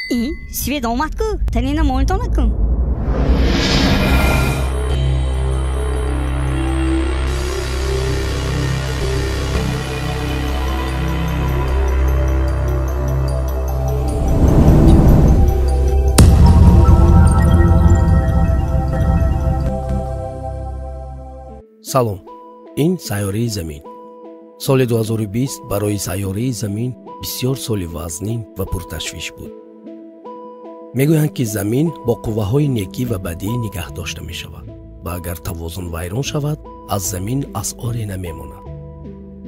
И свет омад-ку, танина монитор-ку. Салом, ин сайёраи замин. Соли 2020 барои сайёраи замин бисёр соли вазнин ва пурташвиш буд. Мегӯянд, ки замин бо қувваҳои некӣ ва бадӣ нигаҳ дошта мешавад ва агар тавозун вайрон шавад, аз замин асъоре намемонад.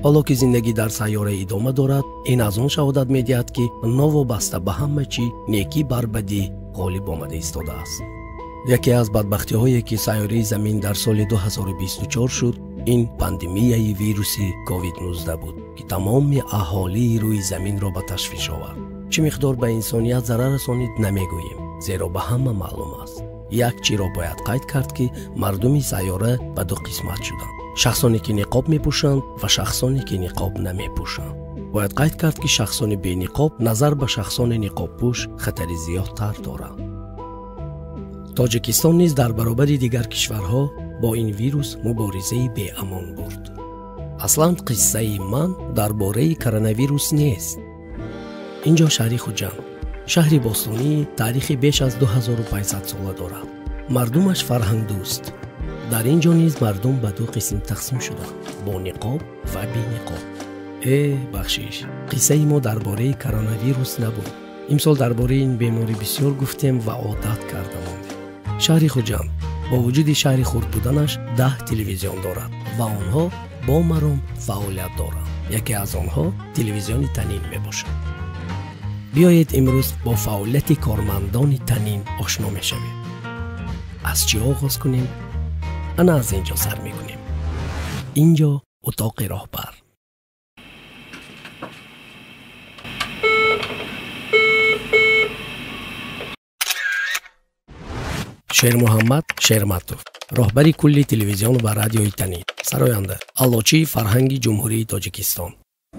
Ҳоло ки зиндагӣ дар сайёра идома дорад, ин аз он шаҳодат медиҳад, ки новобаста ба ҳама чӣ некӣ бар бадӣ ғолиб омада истодааст. Яке аз бадбахтиҳое, ки сайёраи замин дар соли 2024 шуд, ин пандемияи вируси COVID-19 буд, ки тамоми аҳолии рӯи заминро ба ташвиш овард. Чӣ миқдор ба инсоният зарар расонид намегӯем, зеро ба ҳама маълум аст. Як чиро бояд қайд кард, ки мардуми сайёра ба ду қисмат шуданд: шахсоне, ки ниқоб мепӯшанд ва шахсоне, ки ниқоб намепӯшанд. Бояд қайд кард, ки шахсони бениқоб назар ба шахсони ниқобпӯш хатари зиёдтар доранд. Тоҷикистон низ дар баробари дигар кишварҳо бо ин вирус муборизаи беамон бурд. Аслан қиссаи ман дар бораи коронавирус нест. Инҷо шаҳри Хуҷанд, шаҳри бостонии таърихи беш аз 2500 сола дорад. Мардумаш фарҳангдӯст. Дар ин ҷо низ мардум ба ду қисм тақсим шуданд: бо ниқоб ва бениқоб. Бахшиш, қиссаи мо дар бораи коронавирус набуд. Имсол дар бораи ин беморӣ бисёр гуфтем ва одат карда мондем. Шаҳри Хуҷанд бо вуҷуди шаҳри хурд буданаш 10 телевизион дорад ва онҳо бо маром фаъолият доранд. Яке аз онҳо телевизиони Танин мебошад. Биёед имрӯз бо фаъолияти кормандони Танин ошно мешавем. Аз чӣ оғоз кунем? Ана аз ин ҷо сар мекунем. Ин ҷо утоқи роҳбар. Шермуҳаммад Шерматов, роҳбари кулли телевизион ва радиои Танин, сароянда, аълочии фарҳанги Ҷумҳурии Тоҷикистон.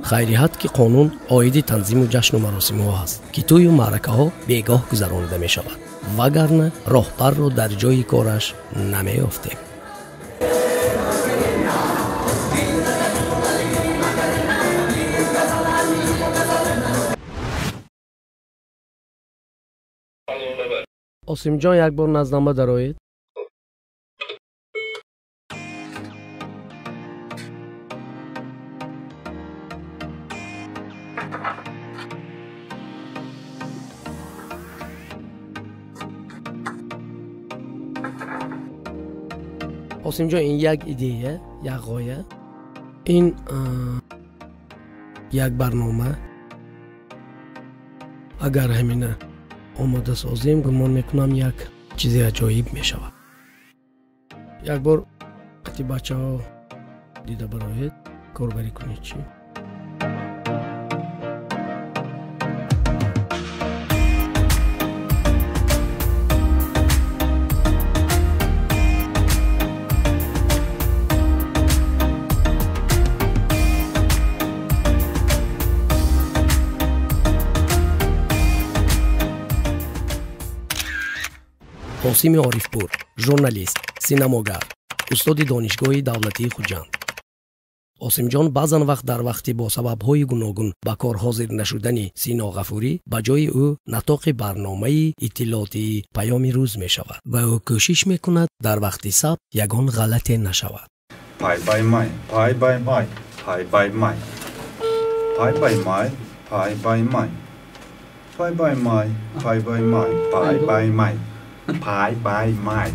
Хайриҳат, ки қонун оиди танзиму ҷашну маросимҳо ҳаст, ки тӯю маъракаҳо бегоҳ гузаронида мешавад, вагарна роҳбарро дар ҷои кораш намеёфтем. Осимҷон, як бор наздама дароед. Осимҷон, ин як идея, як ғоя, ин як барнома. Агар ҳамина омода созем, гумон мекунам як чизи аҷоиб мешавад. Як бор қати бачаҳо дида бароед, корбарӣ кунед чӣ? Қосими Орифпур, журналист, синамогар, устоди Донишгоҳи давлатии Хуҷанд. Осимҷон баъзан вақт дар вақти бо сабабҳои гуногун ба кор ҳозир нашудани Сино Ғафурӣ ба ҷои ӯ натоқи барномаи иттилоотии Паёми рӯз мешавад ва ӯ кӯшиш мекунад дар вақти сабт ягон ғалате нашавад. Пай бай май, пай бай май, пай бай май, пай бай май, пай бай май, пай бай май, пай бай май, пай бай май, пай бай май.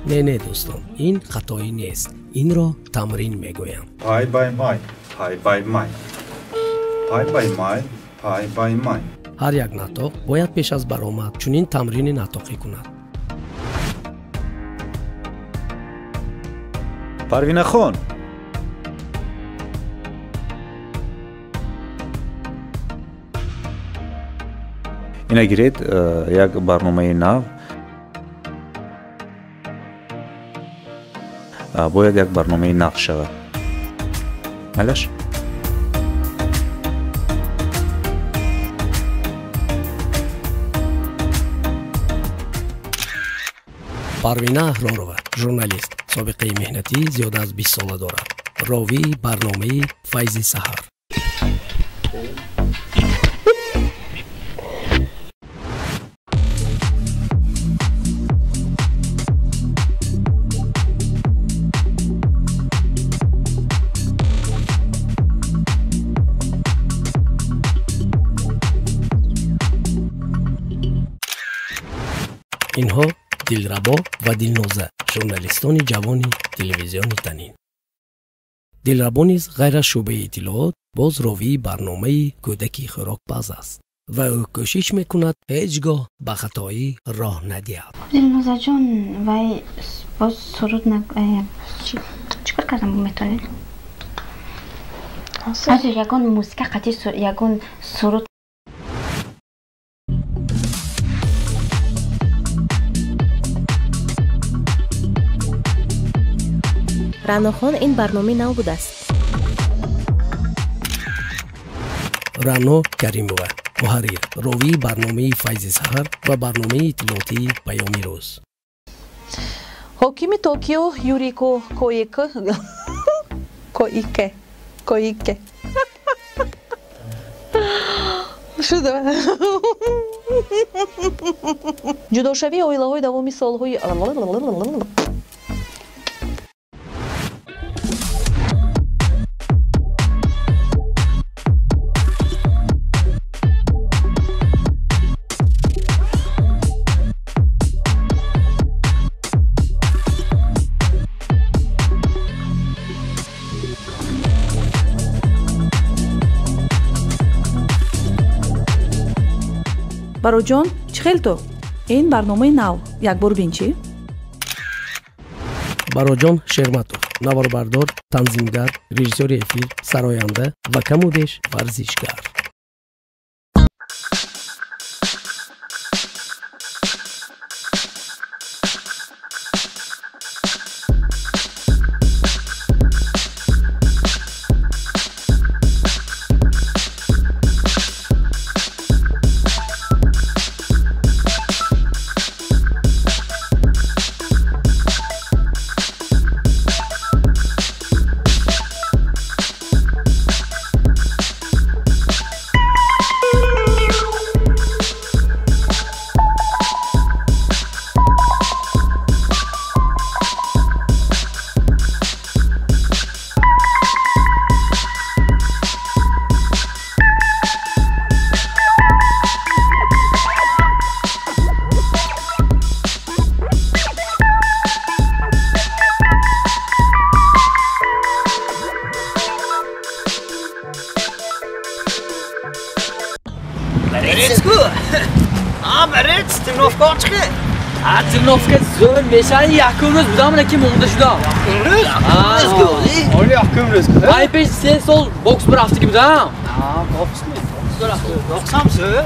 Не, не, дӯстон, ин хатоӣ нест. Инро тамрин мегӯям. Пай бай май, пай бай май, пай бай май, пай бай май. Ҳар як натоқ бояд пеш аз баромад чунин тамрини натоқӣ кунад. Парвинахон, ина гиред як барномаи нав. Бояд як барномаи нав шавад. Малаш? Парвина Аҳророва, журналист, собиқаи меҳнатӣ зиёда аз 20 сола дорад. Ровии барномаи Файзи саҳар. Инҳо Дилрабо ва Дилноза, журналистони ҷавони телевизиони Танин. Дилрабо низ ғайр аз шӯъбаи иттилоот боз ровии барномаи кӯдаки хӯрокпаз аст ва ӯ кӯшиш мекунад ҳеҷ гоҳ ба хатоӣ роҳ надиҳад. Дилнозаҷон, вай боз суруд чӣ кор кардам метавонед? Ягон мусиқа қатъи ягон суруд. Раънохон ин барномаи нав будааст. Раъно Каримова, муҳаррир, ровии барномаи Файзи саҳар ва барномаи иттилоотии Паёми рӯз. Ҳокими Токио Юрико Коике Коике Коике шуда. Ҷудошавии оилаҳои давоми солҳои Бароҷон, чӣ хел ту? Ин барномаи нав, як бор бин чӣ? Бароҷон Шерматов, наворбардор, танзимгар, режиссёри эфир, сароянда ва каму беш варзишгар. Тренировка zo'r мешан якум рӯз будам лекин монда шудам. Якум рӯз? Якум рӯз. Ай пеш се сол бокс бирафтиги будам. Боксми? Боксам зӯр.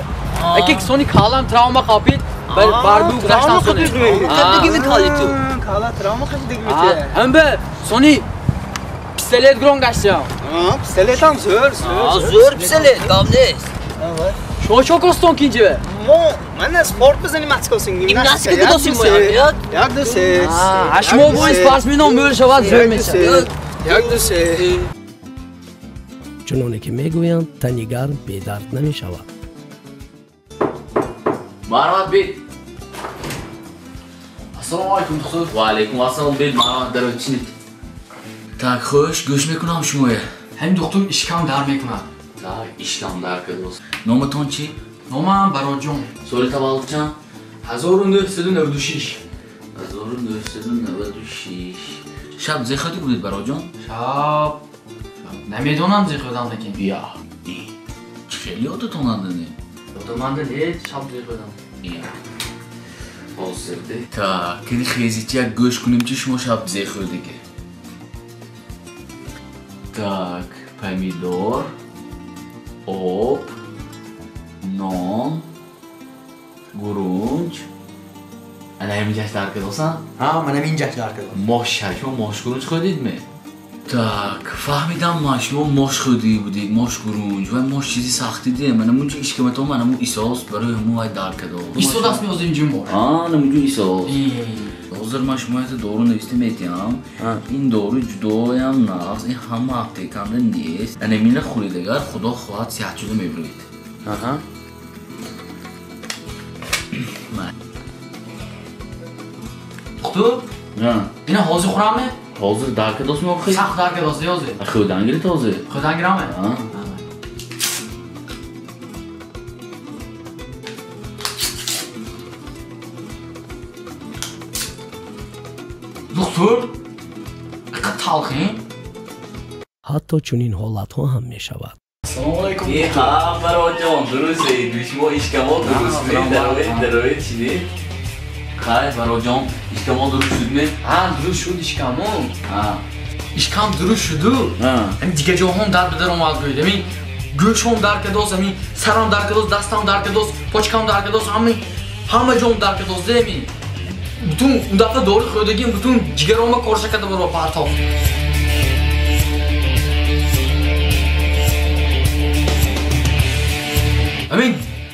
Аки сони калам травма қапид, барбу гузаштам сони. Дигими кали ту. Кала травма қапид дигими ту. Ҳамба сони пистолет гирон гаштам. Пистолет ҳам зӯр, зӯр. Зӯр пистолет, гап нест. Шумо чо костон кинҷа? Мо мана спорт заниматься косим, гимнастика кудосим мо як. Як ду се. А шумо бо спортсменон мӯл шавад зӯр мешавад. Як ду се. Чуноне ки мегӯянд, тани гарм бедард намешавад. Марҳамат бед. Ассалому алайкум духтур. Ва алайкум ассалом бед, марҳамат даро чинед. Так хуш, гӯш мекунам шумоя. Ҳамин духтур ишкам дар мекунад. Так, ишкам дар кардост. Номатон чӣ? Номам Бароҷон. Соли таваллуд чанд? 1996. 1996. Шаб зе хӯрдӣ будед Бароҷон? Шаб намедонам зе хӯрдам лекин. Я. Чӣ хеле ёдатон надане? Ёдаманда не, шаб зе хӯрдам. Я. Ҳозирде. Так, кини хезичи як гӯш кунем чи шумо шаб зе хӯрдиге. Так, помидор, об, нон, гурунҷ. Ана ҳаминҷаш дар кардосан? Ҳа, ман ҳаминҷаш дар кардам. Мош, шумо мош гурунҷ хӯрдид ме? Так, фаҳмидам ман шумо мош хӯрдӣ будед, мош гурунҷ. Вай мош чизи сахтӣ де. Мана мунҷо ишкаматон мана му исос барои ҳамун вай дар кардо. Исод аст меозим ҷи мош? Ҳа, ана мунҷо исос. Ҳозир ман шумо якта дору нависта метиҳам. Ин дору ҷудоям нағз, ин ҳама аптеканда нест. Ана мина хӯред, агар худо хоҳад сиҳат шуда мебуред. Доктор? Ина ҳозир хӯрам? Ҳозир дарка дост меохӣ? Сахт дарка дост, ҳозир. Хӯрдан гиред ҳозир. Хӯрдан гирам? Доктор, иқад талхин? Ҳатто чунин ҳолатҳо ҳам мешавад. Ассалому алайкум. Ҳа, бароҷон, дурустед? Шумо ишкамо дуруст ме? Дароед, дароед, чинед? Хай, бароҷон, ишкамо дуруст шуд ме? Ҳа, дуруст шуд ишкамо. Ишкам дуруст шуду. Ами дигар ҷоҳом дард ба дар омад гӯед. Ами гӯшом дард кардост, ами сарам дард кардост, дастам дард кардост, почкам дард кардост, ҳама ҷом дард кардост, ами бутун он дафъа дору хӯрдагим, бутун ҷигарома корша карда баро партофт. Ами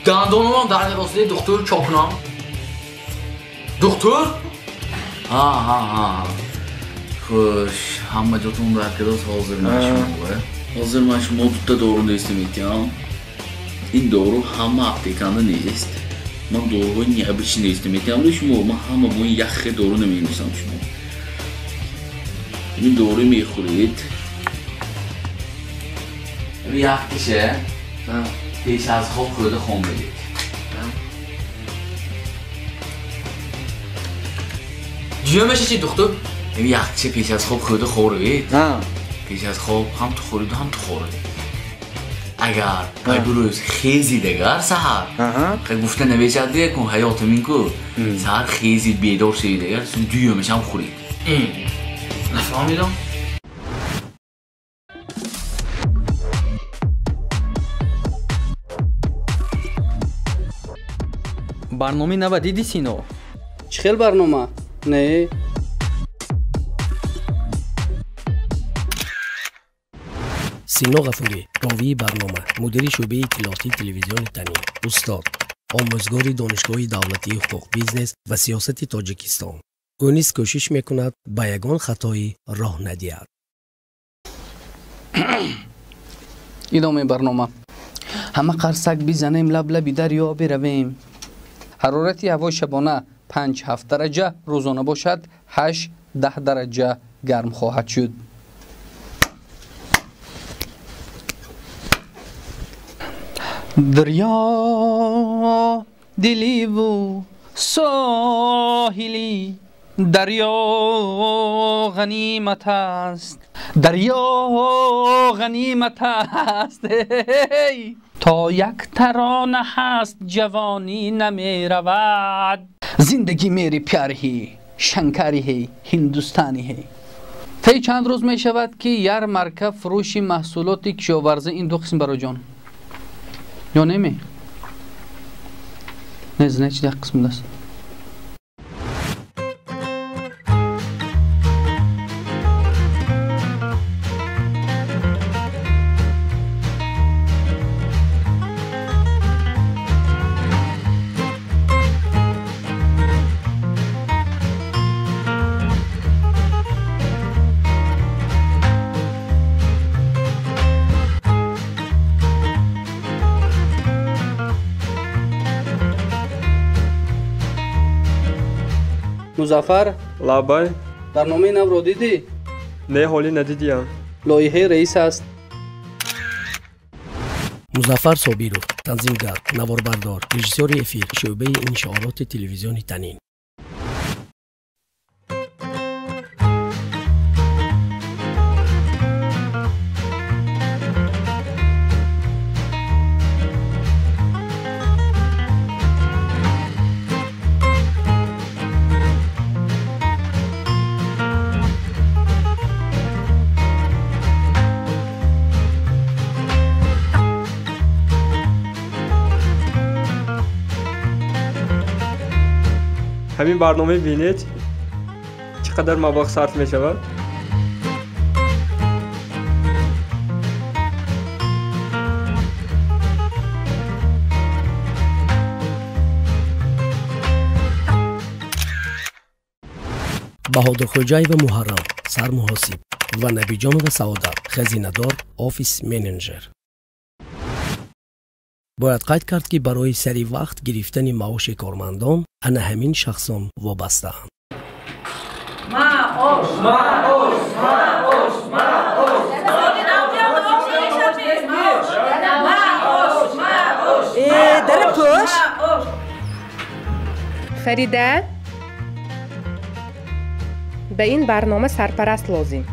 дандонамам дард кардост, духтур чо кунам? Духтур? Ҳа, ҳа, ҳа. Хуш, ҳама ҷотон дард кардост, ҳозир ман шумо. Ҳозир ман шумо дута дору нависта метиҳам. Ин дору ҳама аптеканда нест. Ман доруҳои необычный нависта метиҳам шумо. Ман ҳама бо ин як хел дору наменависам шумо. Ин дору мехӯред. Ин якташа пеш аз хоб хӯрда хом медед. Дуюмаша чи, духтур? Ин якташа пеш аз хоб хӯрда хӯред. Пеш аз хоб ҳам ту хӯриду ҳам ту хӯред. Агар рӯз хезид, агар саҳар гуфта намешавад, кун ҳаётам ин ку саҳар хезид, бедор шавид, агар дуюмашам хӯред. Нафаҳмидам. Барномаи нава диди, Сино? Чӣ хел барнома? Не. Сино Ғафурӣ, ровии барнома, мудири шӯъбаи иттилоотии телевизиони Танин, устод, омӯзгори Донишгоҳи давлатии ҳуқуқ, бизнес ва сиёсати Тоҷикистон. Ӯ низ кӯшиш мекунад ба ягон хатоӣ роҳ надиҳад. Идомаи барнома. Ҳама қарсак бизанем, лаблаби дарё биравем. Ҳарорати ҳавои шабона 5-7 дараҷа, рӯзона бошад 8-10 дараҷа гарм хоҳад шуд. Дарё диливу соҳили дарё ғанимат аст, дарё ғанимат аст. То як тарона ҳаст, ҷавонӣ намеравад. Зиндагӣ мери пярҳи, шанкариҳи, ҳиндустаниҳи. Тайи чанд рӯз мешавад, ки ярмарка фурӯши маҳсулоти кишоварзӣ ин ду қисм бароҷон ё неме? Не, значит, як қисм даст. Музаффар? Лабай. Барномаи навро дидӣ? Не, ҳолӣ надидиям. Лоиҳаи раис аст. Музаффар Собиров, танзимгар, наворбардор, режиссёри эфир, шӯъбаи иншоолоти телевизиони Танин. Ҳамин барномаи бинед, чӣ қадар маблағ сарф мешавад? Баҳодурхӯҷаева Муҳаррам сармуҳосиб ва Набиҷонова Саодат хазинадор, офис-менеҷер. Бояд қайд кард, ки барои сари вақт гирифтани маоши кормандон ана ҳамин шахсон вобастаанд. Маош, маош, маош, маош. Дар пӯш. Фарида, ба ин барнома сарпараст лозим.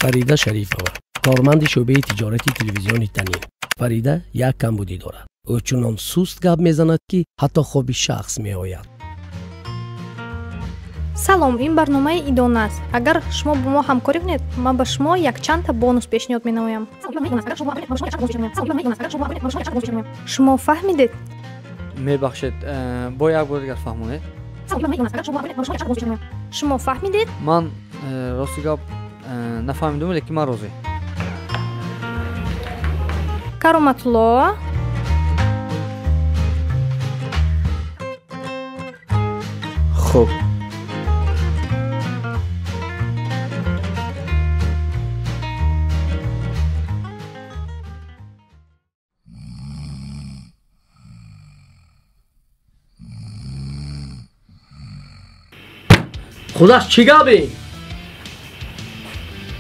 Фарида Шарифова, корманди шӯъбаи тиҷорати телевизиони Танин. Фарида як камбудӣ дорад. Ӯ чунон суст гап мезанад, ки ҳатто хоби шахс меояд. Салом, ин барномаи идона аст. Агар шумо бо мо ҳамкорӣ кунед, ман ба шумо якчандта бонус пешниҳод менамоям. Шумо фаҳмидед? Мебахшед, бо як бор дигар фаҳмонед. Шумо фаҳмидед? Ман рости гап нафаҳмидум, лекин ман розӣ. Кароматулло. Хуб. Худаш чӣ гапе?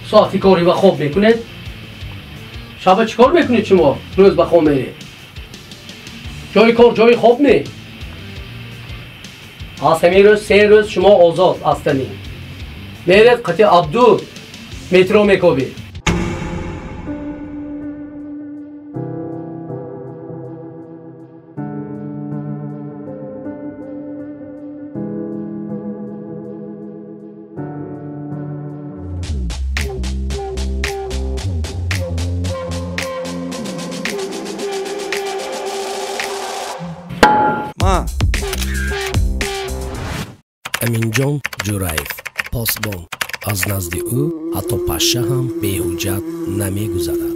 Соати корӣ ба хоб мекунед? Шаба чӣ кор мекунед шумо? Рӯз ба хоб меред. Ҷои кор ҷои хоб не. Аз ҳамин рӯз се рӯз шумо озод ҳастанӣ. Меред қати Абду метро мекобед. Аминҷон Ҷураев, посбон. Аз назди ӯ ҳатто пашша ҳам беҳуҷҷат намегузарад.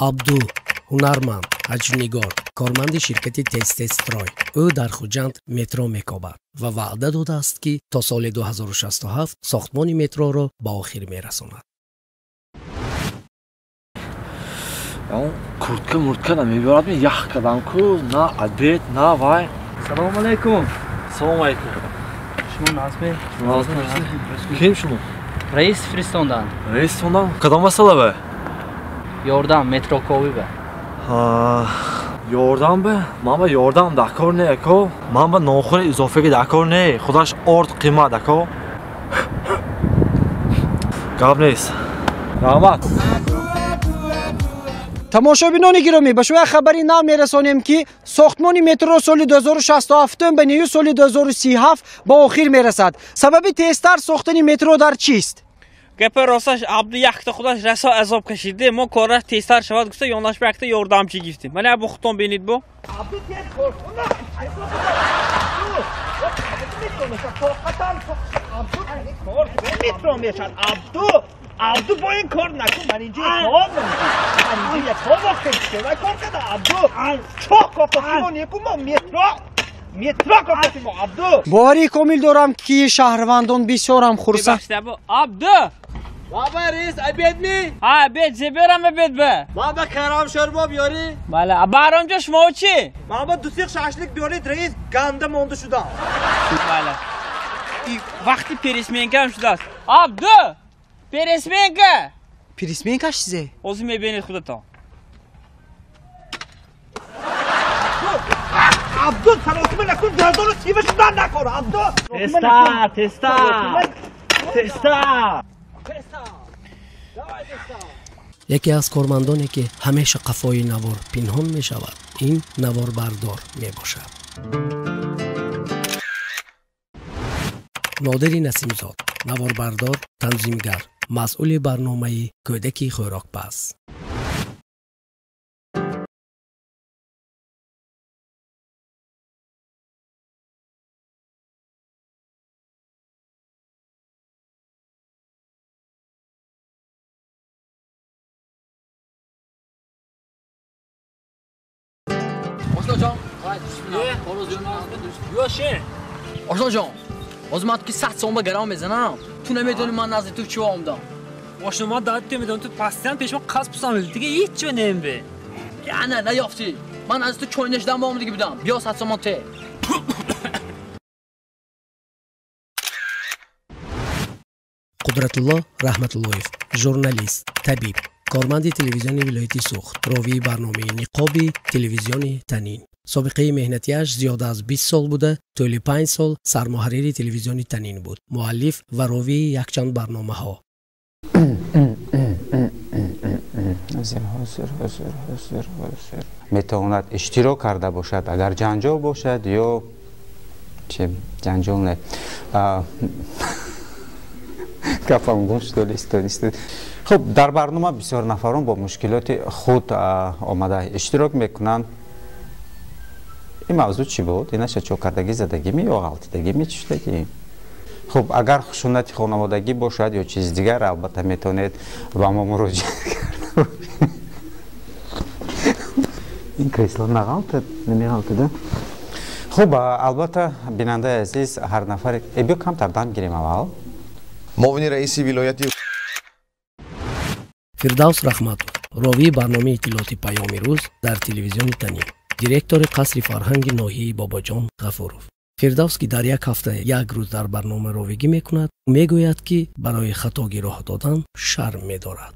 Абду ҳунарманд, ҳаҷвнигор, корманди ширкати Тезтезстрой. Ӯ дар Хуҷанд метро мекобад ва ваъда додааст, ки то соли 2067 сохтмони метроро ба охир мерасонад. Куртка муртка намебарад, ях кардам ку, на обед, на вай. Салому алайкум. Салому алайкум. Шумо назме? Назме. Ким шумо? Раис фиристондан. Раис фиристондан? Кадом масъала бе? Ёрдам метроковӣ бе. Ёрдам бе? Ман ба ёрдам дакор не, ако. Ман ба нонхӯри изофаги дакор не. Худаш орд қимат, ако. Гап нест. Раҳмат. Тамошобинони гиромӣ, ба шумо як хабари нав мерасонем, ки сохтмони метро соли 2067 ба нею соли 2037 ба охир мерасад. Сабаби тезтар сохтани метро дар чист? Гапи росташ, Абду якта худаш расо азоб кашиде, мо кораш тезтар шавад гуфта ёнаш ба якта ёрдамчӣ гирифтем. Мана бу худтон бинед бу. Абду тез кор кунад. Метро мешад. Абду, Абду бо ин кор накун. Ман инҷо кор ман инҷо як кор вақт ва кор карда Абду. Чо кор кардем неку мо метро метро кор кардем Абду. Боварии комил дорам, ки шаҳрвандон бисёрам хурсанд. Абду! Баба рейс, обед ми? Ҳа, обед, зеберам обед бе. Ман ба карам шорбо биёрӣ? Бале, Баҳромҷо шумо чӣ? Ман ба ду сех шашлик биёред, рейс, ганда монда шудам. Бале. Вақти пересменкаам шудааст. Абду! Пересменка! Пересменка чизе? Ҳозир мебинед худатон. Абду, саросима накун, дардону сива шудан накор, Абду! Тезтар, тезтар! Тезтар! Яке аз кормандоне ки ҳамеша қафои навор пинҳон мешавад, ин наворбардор мебошад. Нодири Насимзод, наворбардор, танзимгар, масъули барномаи кӯдаки хӯрокпаз. Ошноҷон, ошноҷон, ҳозир ман ки 100 сом ба гарав мезанам, ту намедонӣ ман назди ту чӣ омдам. Ошно, ман даъват ту медонам, ту пастиан пешма қасд пусам, дига ҳеҷ чӣ нем бе. Яна наёфтӣ. Ман аз ту чой нӯшидан ба омадагӣ будам. Биё 100 сомон те. Қудратулло Раҳматуллоев, журналист, табиб, корманди телевизиони вилояти Суғд, ровии барномаи ниқоби телевизиони Танин. Собиқаи меҳнатиаш зиёда аз 20 сол буда, тӯли 5 сол сармуҳаррири телевизиони Танин буд, муаллиф ва ровии якчанд барномаҳо. Метавонад иштирок карда бошад, агар ҷанҷол бошад ё чи ҷанҷол не. Гапам гум шуд, истод. Хуб, дар барнома бисёр нафарон бо мушкилоти худ омада иштирок мекунанд. Ин мавзӯъ чӣ буд? Инаша чокардагӣ, задагӣ ё ғалтидагӣ, чӣ шудагӣ? Хуб, агар хушунати хонаводагӣ бошад ё чизи дигар, албатта метавонед ба мо муроҷиат карда. Ин кресло нағалтад, намеғалтада? Хуб, албатта, бинандаи азиз, ҳар нафаре биё камтар дам гирем аввал. Муовини раиси вилояти Фирдавс Раҳматов, ровии барномаи иттилооти Паёми рӯз дар телевизиони Танин, директори қасри фарҳанги ноҳияи Бобоҷон Ғафуров. Фирдавс, ки дар як ҳафта як рӯз дар барнома ровигӣ мекунад, мегӯяд, ки барои хатогӣ роҳ додан шарм медорад.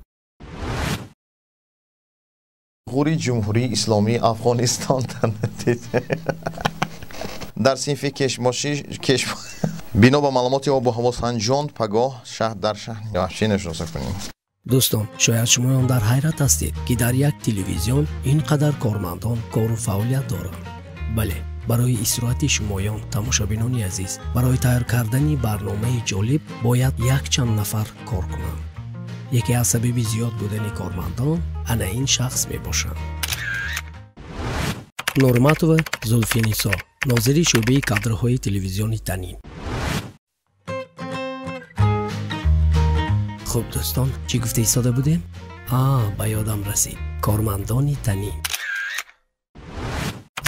Ғури Ҷумҳурии Исломии Афғонистон дар синфи кешмоши кеш бино ба маълумоти обу ҳавосанҷон пагоҳ шаҳр дар шаҳр ваҳшӣ нишоса кунем. Дӯстон, шояд шумоён дар ҳайрат ҳастед, ки дар як телевизион ин қадар кормандон кору фаъолият доранд. Бале, барои истироҳати шумоён, тамошобинони азиз, барои тайёр кардани барномаи ҷолиб бояд якчанд нафар кор кунанд. Яке аз сабаби зиёд будани кормандон ана ин шахс мебошанд. Нурматова Зулфинисо, нозири шӯъбаи кадрҳои телевизиони Танин. Хуб, дӯстон, чӣ гуфта истода будем? Ба ёдам расид. Кормандони Танин.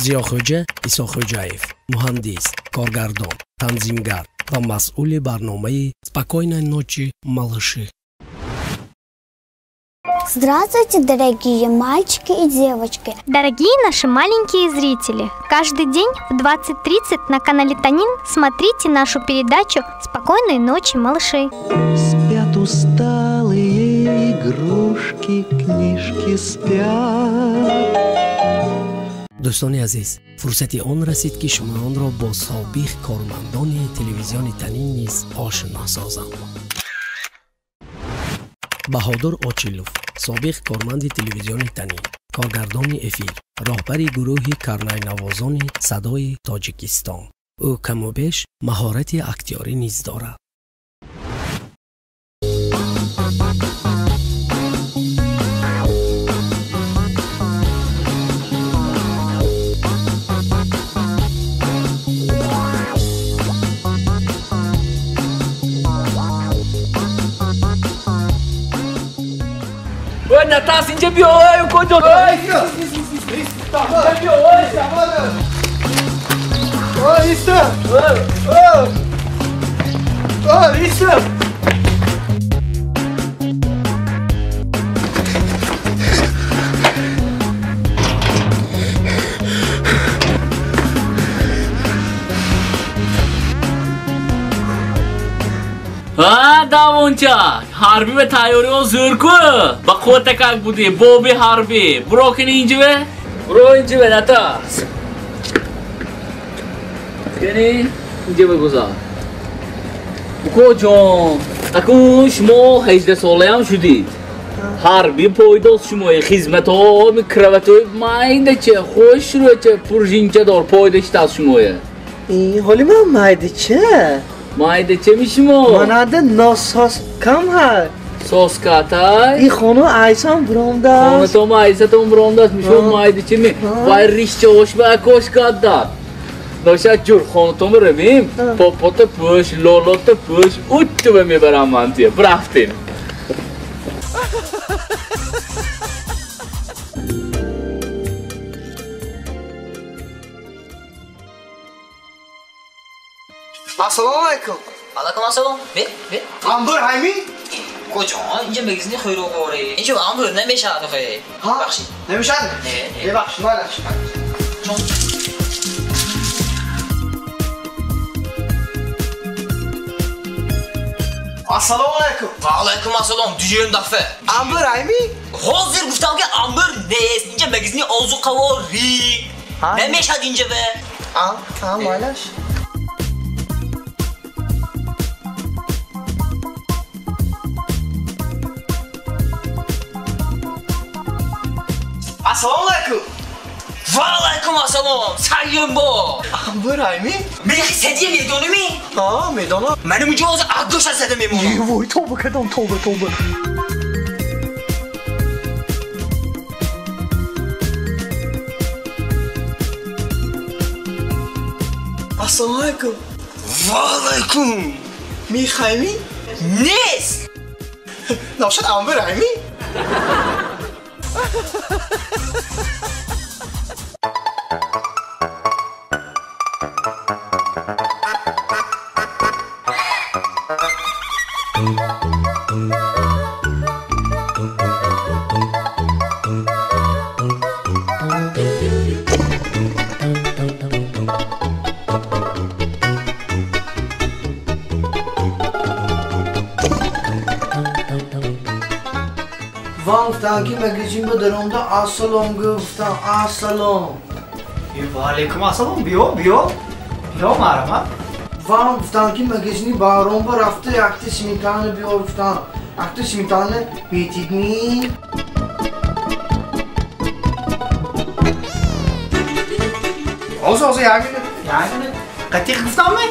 Зиёхӯҷа Исохӯҷаев, муҳандис, коргардон, танзимгар ва масъули барномаи «Спокойной ночи, малыши». Здравствуйте, дорогие мальчики и девочки. Дорогие наши маленькие зрители, каждый день в 20:30 на канале Танин смотрите нашу передачу «Спокойной ночи, малыши». Спят усталые игрушки, книжки спят. Дӯстони азиз, фурсати он расид, ки шумоёнро бо собиқ кормандони телевизиони Танин низ ошно созам. Баҳодур Очилов, собиқ корманди телевизиони Танин, коргардони эфир, роҳбари гурӯҳи карнайнавозони садои Тоҷикистон. Ӯ каму беш маҳорати актёрӣ низ дорад. Натас, инҷа биё, ой, куҷо? Ой, биё, ой. Ой, иста! Ой, ой, иста! Давончак, ҳарбӣ ба тайёриҳо зӯр ку, ба қувватакак будӣ, боби ҳарбӣ. Буро кини инҷиве? Буро инҷиве, натарс. Кини инҷиве гузар. Укоҷон, акун шумо 18 солаям шудид. Ҳарби пойдост шумои хизматҳо кроватои майдача хушрӯча пуржинча дор пойдаштаст шумоя. Ҳоли ман майдача? Майдача ми шумо? Манада носос кам ҳаст. Соскатай? И хону айсам буромдаст. Хонатома айсатон буромдаст. Мишо майдача ми вай ришчаош ба акош каддад. Ноша ҷур хонатома равем, попота пӯш, лолота пӯш, уттуба мебарам ман тия. Рафтем. Ассалому алайкум. Алайкум ассалом. Бе, бе. Амбур ҳайми? Куҷо? Инҷа магазини хӯрокворӣ. Инҷо амбур намешавад охе. Бахшид. Намешавад? Не, не. Бебахшид, майраш. Ассалому алайкум. Ва алайкум ассалом. Дуюм дафъа. Амбур ҳайми? Ҳозир гуфтам ки амбур нест. Инҷа магазини озуқаворӣ. Намешавад инҷа бе. А, майраш. Ассалому алайкум. Ва алайкум ассалом. Сайём бо. Амбур ҳайми? Мехи садия медонӣ? А, медонам. Манам инҷо ҳозир агӯша зада мемонам. Вой, тоба кардам, тоба, тоба. Ассалому алайкум. Ва алайкум. Мехайми? Нест. Набошад амбур ҳайми? Гуфтан ки магазин ба даромда ассалом гуфтан, ассалом. Ва алайкум ассалом. Биё, биё. Биё марҳамат. Вам гуфтан ки магазини Баҳром ба рафта якта сметана биёр гуфтан. Якта сметана бетидми. Ҳозир, ҳозир як минут, як минут. Қатиқ гуфтам ме?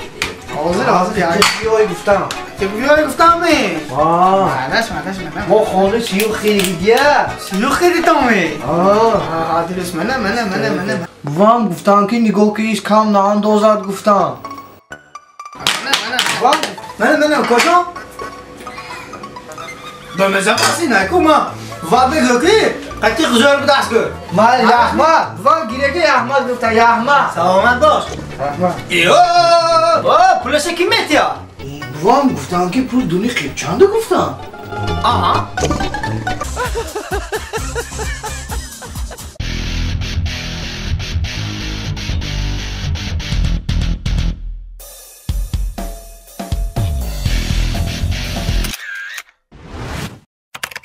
Ҳозир, ҳозир як биёй гуфтам. Биёй гуфтам ме? Манаш, манаш, мана. Мо хона сиюх харидия. Сиюх харидам ме? А, дуруст, мана, мана, мана, мана. Вам гуфтан ки нигоҳ ки кам наандозад гуфтан. Мана, мана. Вам, мана, мана, куҷо? Дамеза паси наку ма. Ваъда гӯ ки қатиқ зӯр будаст гӯ. Ман Яҳмад, вам гиреки Яҳмад гуфтан, Яҳмад. Саломат бош. Раҳмат. Иё, о, пулаша ким метия? Вам гуфтан ки пул дуни қиб чанда гуфтан? Аҳа.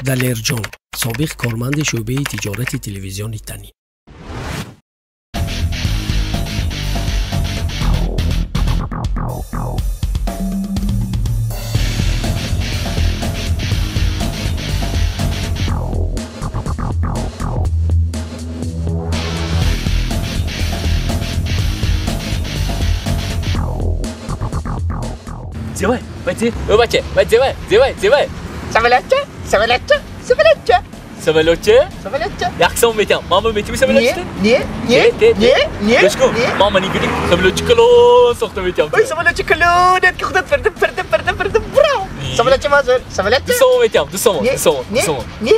Далерҷон, собиқ корманди шӯъбаи тиҷорати телевизиони Танин. Зевай, баче, о баче, зевай, зевай, зевай. Самолётча, самолётча, самолётча. Самолётча? Самолётча. Як сом метиҳам. Мама метиҳӣ самолётча? Не, не, не, не. Гӯш кун, мама нигӯ самолётчи калон сохта метиҳам. Ой, самолётчи калон, ки худат фирдим, фирдим, фирдим, фирдим, браво. Самолётчи мазур, самолётча. 2 сом метиҳам, 2 сом, 2 сом, 2 сом. Не,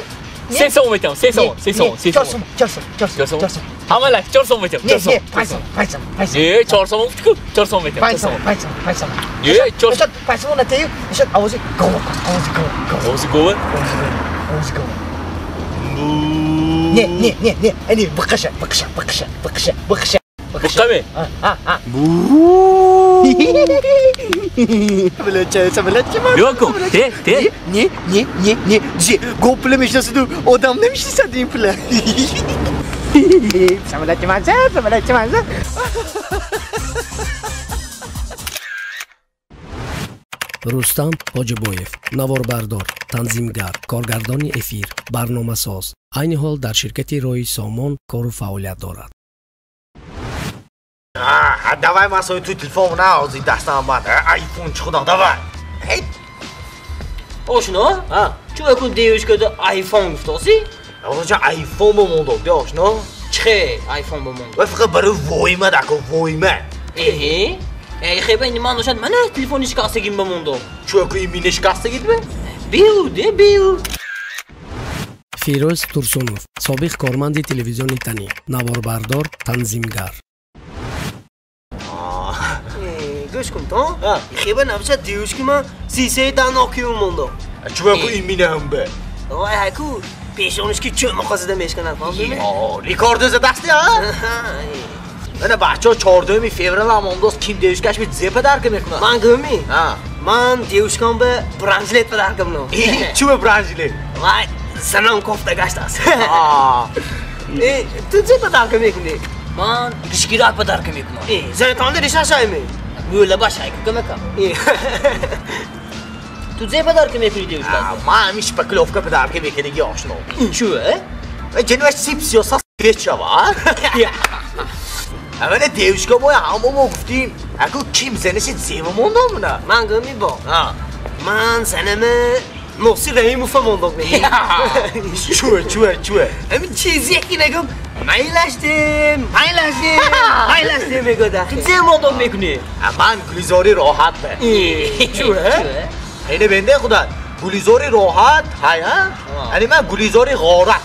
3 сом метиҳам, 3 сом, 3 сом, 3 сом. 4 сом, 4 сом, 4 сом, 4 сом. Ҳамалаш 4 сом метиҳам, 4 сом. Не, 5 сом, 5 сом, 5 сом. Не, 4 сом гуфтӣ ку, 4 сом метиҳам. 5 сом, 5 сом, 5 сом. Не, 4 сом. 5 сом натею, нишад овози гова, овози гова, овози гова? Овози гова. Не, не, не, не, ани бақаша, бақаша, бақаша, бақаша, бақаша. Бақами? А, а. Самолётча, самолётча. Нигоҳ кун, те, те. Не, не, не, не, ҷи, гов пула мешинасаду одам намешинасад ин пула. Самолётча маза, самолётча маза. Рустам Ҳоҷибоев, наворбардор, танзимгар, коргардони эфир, барномасоз. Айни ҳол дар ширкати роҳи Сомон кору фаъолият дорад. Давай ман сои ту телефон на, ҳозир дастам омад. Айфон чӣ худам, давай. Ошно? Чӣ акун девушкада айфон гуфтосӣ? Ошно, айфон бимондо, де ошно? Чӣ айфон бимондо? Ва фақат барои войма дако, войма. Эҳе? Эй, хеба ин ман дошад, мана телефони шикастагим бимондо. Чӣ акун имина шикастагидме? Биу, де биу. Фирӯз Турсунов, собиқ корманди телевизиони Танин, наворбардор, танзимгар. Гӯш кун то? Хеба набошад девушки ман сисеи даноки бимондо. Чӣ акун имина ҳамбе? Вай ҳайку пешониш ки чӯмоқа зада мешканад, фаҳмидӣ? Рекорд зада дасти, а? Мана бачаҳо 4 феврал ҳам омдост, ким девушкаш би зе подарка мекунад? Ман гӯмӣ? Ман девушкам ба бранжлет подарка мекунам. Чӣ ба бранжлет? Вай, занам кофта гаштааст. Ту зе подарка мекунӣ? Ман ришкирак подарка мекунам. Занатонда ришашайми? Мӯлаба шайку камакам. Ту зе подарка мекунӣ девушкат? Ман ҳамин шпаклёвка подарка мекуниги ошно. Чӯ? Ҷанваш сипс ё сас печава? Аввала девушка моя ҳамо мо гуфтим, аку ким занаши зева мондам муна? Ман гӯми бо. Ман занама Носир Раҳимова мондам. Чӯ, чӯ, чӯ. Ҳамин чизе ки нагӯм, майлашдем, майлашдем, майлашдем мегӯяд. Ту зе мондам мекунӣ? Ман гулизори роҳат бе. Чӯ? Ина бенде худат. Гулизори роҳат, ҳай, ҳа? Ани ман гулизори ғорат.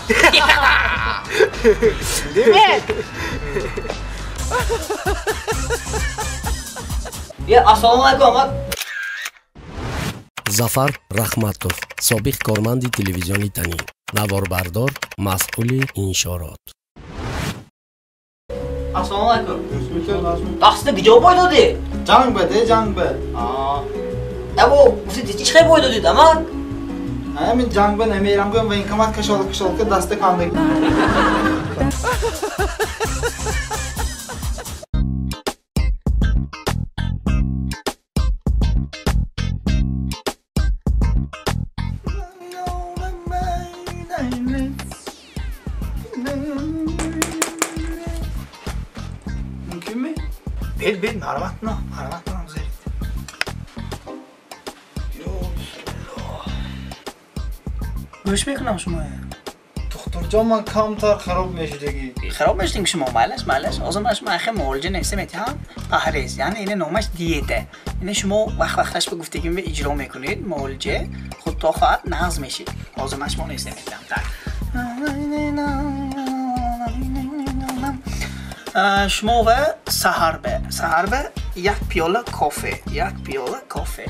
Я ассалому алайкум, амак. Зафар Раҳматов, собиқ корманди телевизиони Танин, наворбардор, масъули иншорот. Ассалому алайкум. Дастда куҷо бой додӣ? Ҷанг ба, де ҷанг ба. Або, чӣ хел бой додид, амак? Ҳамин ҷанг ба намерам гӯям, военкомат кашолка кашолка даста канда. Мумкинми? Бел, бел, марҳамат на, марҳамат на, гузаред. Гӯш мекунам шумоя. Духтурҷон, ман камтар хароб мешудагӣ. Хароб мешудем шумо, майлаш, майлаш. Ҳозир ман шумо ахе муолиҷа нависа метиҳам, паҳрез, яъне ина номаш диета. Ина шумо вақт вақташ ба гуфтагим иҷро мекунед, муолиҷа худ то хоҳад нағз мешид. Ҳозир ман шумо нависа метиҳам. Так. Шумо ва саҳарба, саҳарба як пиёла кофе, як пиёла кофе.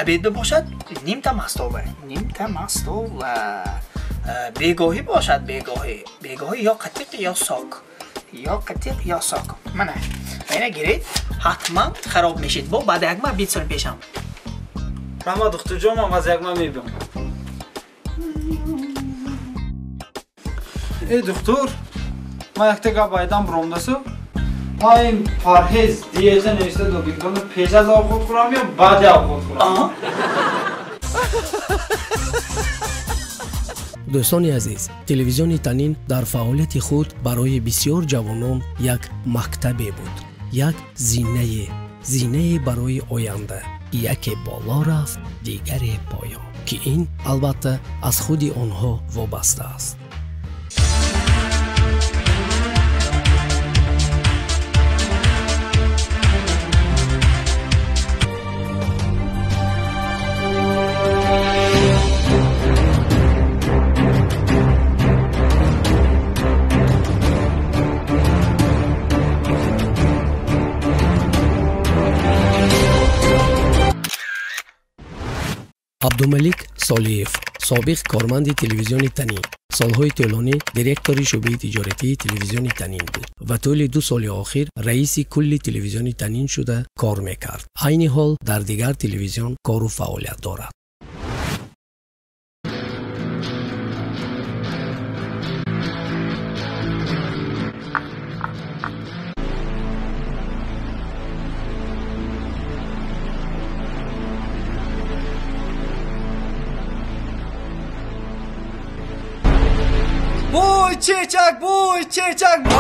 Обед бошад нимта мастова, нимта мастова. Бегоҳӣ бошад, бегоҳӣ, бегоҳӣ ё қатиқ ё сок, ё қатиқ ё сок. Мана, ина гиред, ҳатман хароб мешид. Бо баъд як маҳ 20 сол пешам. Раҳмат духтурҷон, ман аз як маҳ мебиём. Эй духтур, ман якта гап айдам биромдасу. Ман ин парҳез диета нависта додигдона пеш аз овқот хӯрам ё баъди овқот хӯрам? Дӯстони азиз, телевизиони Танин дар фаъолияти худ барои бисёр ҷавонон як мактабе буд, як зинае, зинае барои оянда. Яке боло рафт, дигаре поён, ки ин албатта аз худи онҳо вобаста аст. Абдумалик Солиев, собиқ корманди телевизиони Танин, солҳои тӯлонӣ директори шӯъбаи тиҷоратии телевизиони Танин буд ва тӯли 2 соли охир раиси кулли телевизиони Танин шуда кор мекард. Айни ҳол дар дигар телевизион кору фаъолият дорад. Ой, чечак бой, чечак бой.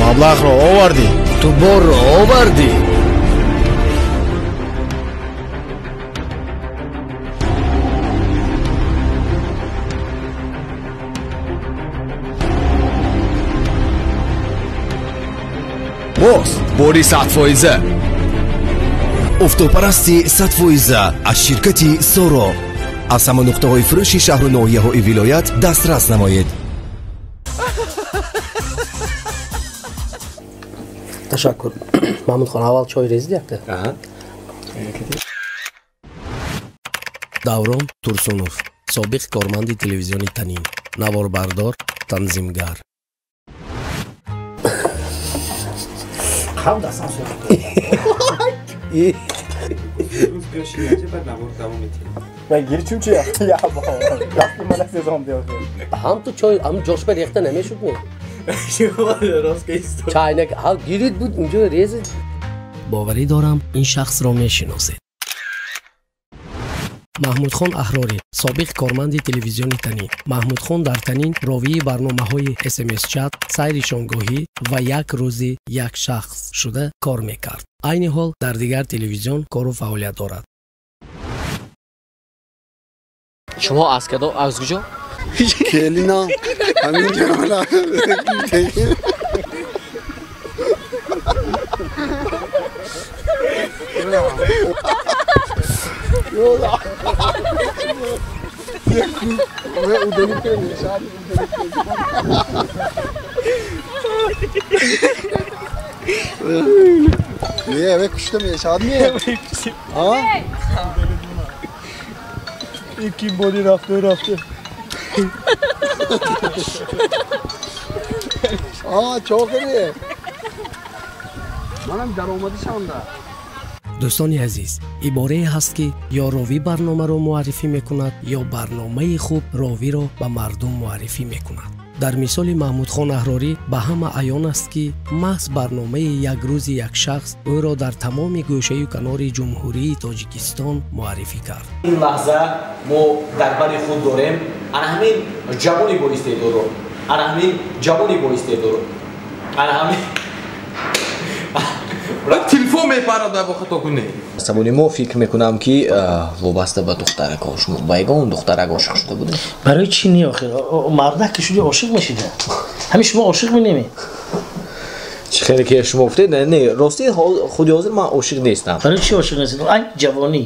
Маблағро овардӣ? Ту борро овардӣ? Боз бори 100%. Офтобпарасти 100% аз ширкати Соро. Аз ҳама нуқтаҳои фурӯши шаҳру ноҳияҳои вилоят дастрас намоед. Ташаккур. Маҳмудхон, аввал чой резид якта? Даврон Турсунов, собиқ корманди телевизиони Танин, наворбардор, танзимгар. Ҳам дастам сӯхт. Ҳам ту чой, ҳам ҷошба рехта намешуд ме? Чайнак ҳа гирид буд, унҷо резид. Боварӣ дорам, ин шахсро мешиносед. Маҳмудхон Аҳрорӣ, собиқ корманди телевизиони Танин. Маҳмудхон дар Танин ровии барномаҳои СМС-чат, сайри шомгоҳӣ ва як рӯзи як шахс шуда кор мекард. Айни ҳол дар дигар телевизион кору фаъолият дорад. Шумо аз кадом, аз куҷо? Келина, ҳамин ҷо. Не, кушта мешавад не? Ики боди рафта рафта. Чоқире. Манам даромадишам да. Дӯстони азиз, иборае ҳаст, ки ё ровӣ барномаро муаррифӣ мекунад, ё барномаи хуб ровиро ба мардум муаррифӣ мекунад. Дар мисоли Маҳмудхон Аҳрорӣ ба ҳама аён аст, ки маҳз барномаи як рӯзи як шахс ӯро дар тамоми гӯшаю канори Ҷумҳурии Тоҷикистон муаррифӣ кард. Ин лаҳза мо дар бари худ дорем ана ҳамин ҷавони боистеъдодро, ана ҳамин ҷавони боистеъдодро, ана ҳамин телефон мепарад бо хато кунӣ. Саволи мо фикр мекунам, ки вобаста ба духтаракҳо, шумо ба ягон духтарак ошиқ шуда будед? Барои чӣ не охир? Мардак ки шуди ошиқ мешида. Ҳамин шумо ошиқ менеми? Чӣ хеле ки шумо гуфтед, не, рости худи ҳозир ман ошиқ нестам. Барои чӣ ошиқ нестед? Айн ҷавонӣ,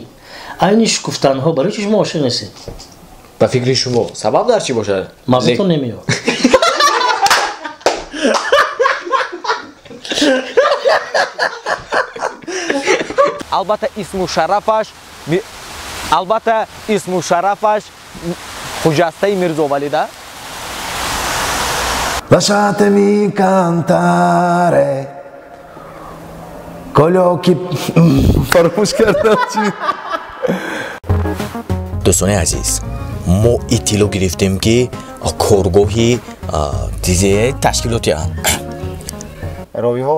айни шукуфтанҳо, барои чӣ шумо ошиқ нестед? Ба фикри шумо сабаб дар чӣ бошад? Маззатон намеёд. Албатта исму шарафаш, албатта исму шарафаш Хуҷастаи Мирзовалида. Lasciatemi cantare con gli occhi фаромӯш кардам чӣ. Дӯстони азиз, мо иттилоъ гирифтем, ки коргоҳи ташкилоти ровиҳо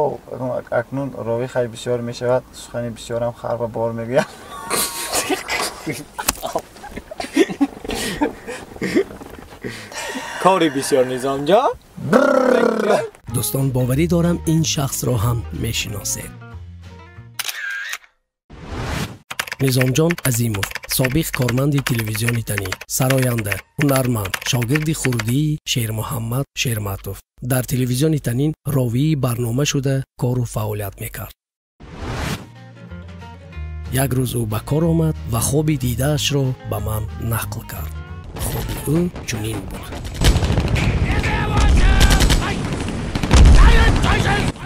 акнун ровӣ хай бисёр мешавад, сухани бисёрам хар ба бор мегӯяд. Кори бисёр Низомҷон. Дӯстон, боварӣ дорам, ин шахсро ҳам мешиносед. Низомҷон Азимов, собиқ корманди телевизиони Танин, сароянда, ҳунарманд, шогирди хурдии Шермуҳаммад Шерматов. Дар телевизиони Танин ровии барнома шуда кору фаъолият мекард. Як рӯз ӯ ба кор омад ва хоби дидаашро ба ман нақл кард. Хоби ӯ чунин буд.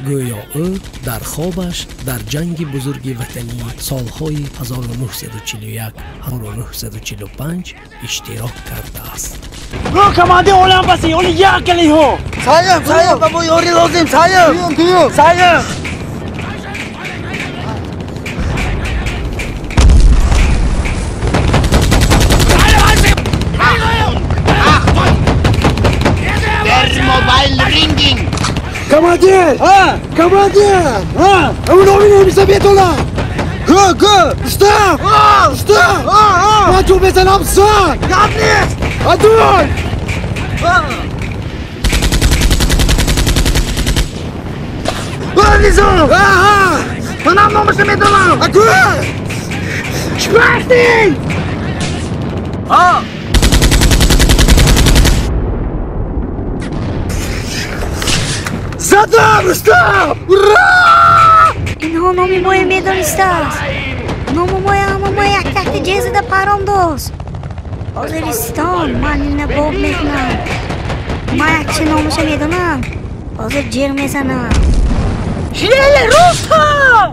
Гӯё ӯ дар хобаш дар ҷанги бузурги ватанӣ солҳои 1941-1945 иштирок кардааст. Команди олам баси, оли як калиҳо. Саем, саем, ба мо ёрӣ лозим, саем. Саем. Командир! Командир! Номи номиса метонам! Гу, гу! Рустам! Рустам! Ман ҷо мезанам зан! Гап нест! Адуй! Низом! Манам номиса медонам! Агу! Шпахтин! Задам, Рустам! Ура! Инҳо номи моя медонистааст. Ному моя ҳама моя як тахти ҷеғ зада паром дост. Ҳозиристон ман ина боб мекунам. Ман якчи номаша медонам. Ҳозир ҷеғ мезанам. Шеле, Рустам!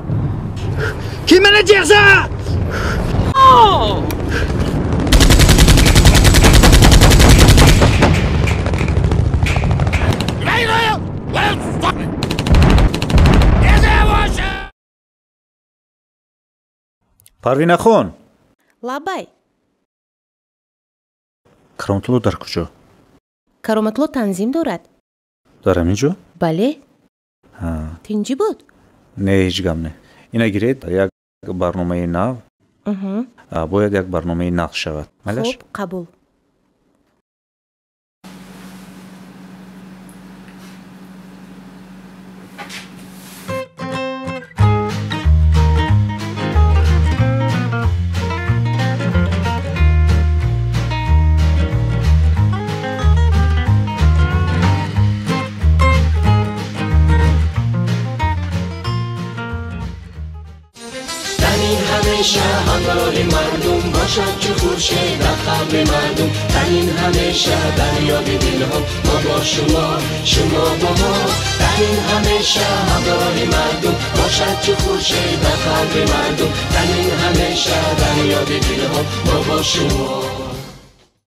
Ки мана ҷеғ зад? Парвинахон. Лабай. Кароматулло дар куҷо? Кароматулло танзим дорад. Дар ҳамин ҷо? Бале. Тинҷӣ буд? Не, ҳеҷ гап не. Ина гиред, як барномаи нав. Бояд як барномаи нав шавад. Майлаш? Хуб, қабул. ҳамроҳи мардум бошад чу хуршед дар қалби мардум, танин ҳамеша дар ёди дилҳо, мо бо шумо, шумо бо мо. Танин ҳамеша ҳамроҳи мардум бошад чу хуршед дар қалби мардум, танин ҳамеша дар ёди дилҳо, мо бо шумо.